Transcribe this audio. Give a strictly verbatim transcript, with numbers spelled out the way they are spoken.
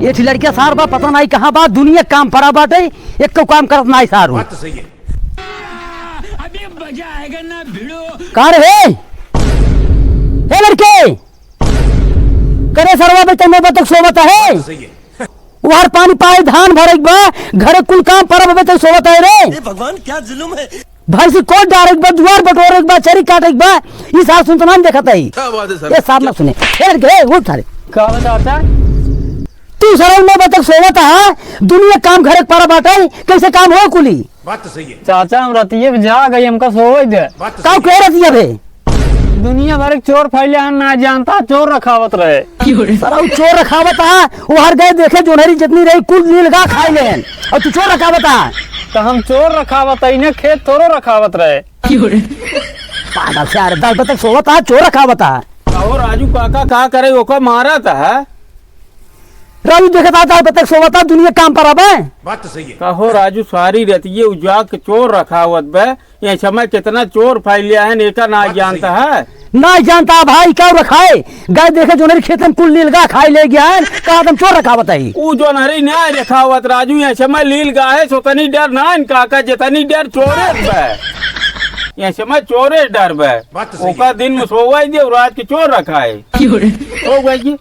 ये ठे लड़किया सार बा, पता नाई कहाँ बा, दुनिया काम परा बाटे, एको काम करत नाई सार। बात तो सही है। अभी मजा आएगा ना भिड़ो। का रे हे? हे लड़के, करे सरवा बे, तन्ने बतक सोवत है। बात तो सही है। उहर पानी पाए, धान भरे के बा, घरे कुल काम परब बे, तै सोवत है रे। हे भगवान, क्या जुल्म है। भैंसी कोट डारे के बा, दुआर बटोरे के बा, चरी काटे के बा, ई सार सुनत ना देखत है। क्या बात है सर? ये सार ना सुने। ए लड़के, ए, उठ सारे। का बा चाचा? तू सरल में बतक सोवत है, दुनिया काम घरे के परा बाटे, कैसे काम हो कुली? बात तो सही है। चाचा, हम रतिये में जाग गई, हमका सोवे दे। बात तो का सही है। कह रतिया बे? दुनिया भर के चोर फैले हैं, ना जानता चोर रखावत रहे। साला उ चोर रखावत है, उहर गए देखे जोनहरी जितनी रही कुल लील गा खाई लेन, और तू चोर रखावत है। तो हम चोर रखावत है, इन्हें खेत थोड़ो रखावत रहे। पागल से, अरे दस बजे तक सोवत है, चोर रखावत है। कहो राजू काका का करे, ओका मारत है। राजू देखत है, दस बजे तक सोवत है, दुनिया काम परा बे। बात तो सही है। कहो राजू, सारी रतिये उ जाग के चोर रखावत बे, ये समय कितना चोर फैलिया है, एका ना बात तो जानता सही है। ना जानता भाई, का रखाए? गाय देखे जोनहरी खेत में कुल लील गा खाई ले गया है, कहा तुम चोर रखावत है। ऊ जोनहरी ना रखावत राजू, ये समय लील गा है, सोतनी डर ना है काका, जितनी डर चोरे बे। ये समय चोरे डर बे। बात तो सही ओका है। दिन में सोवाई दे, रात के चोर रखाए। हो गई जी।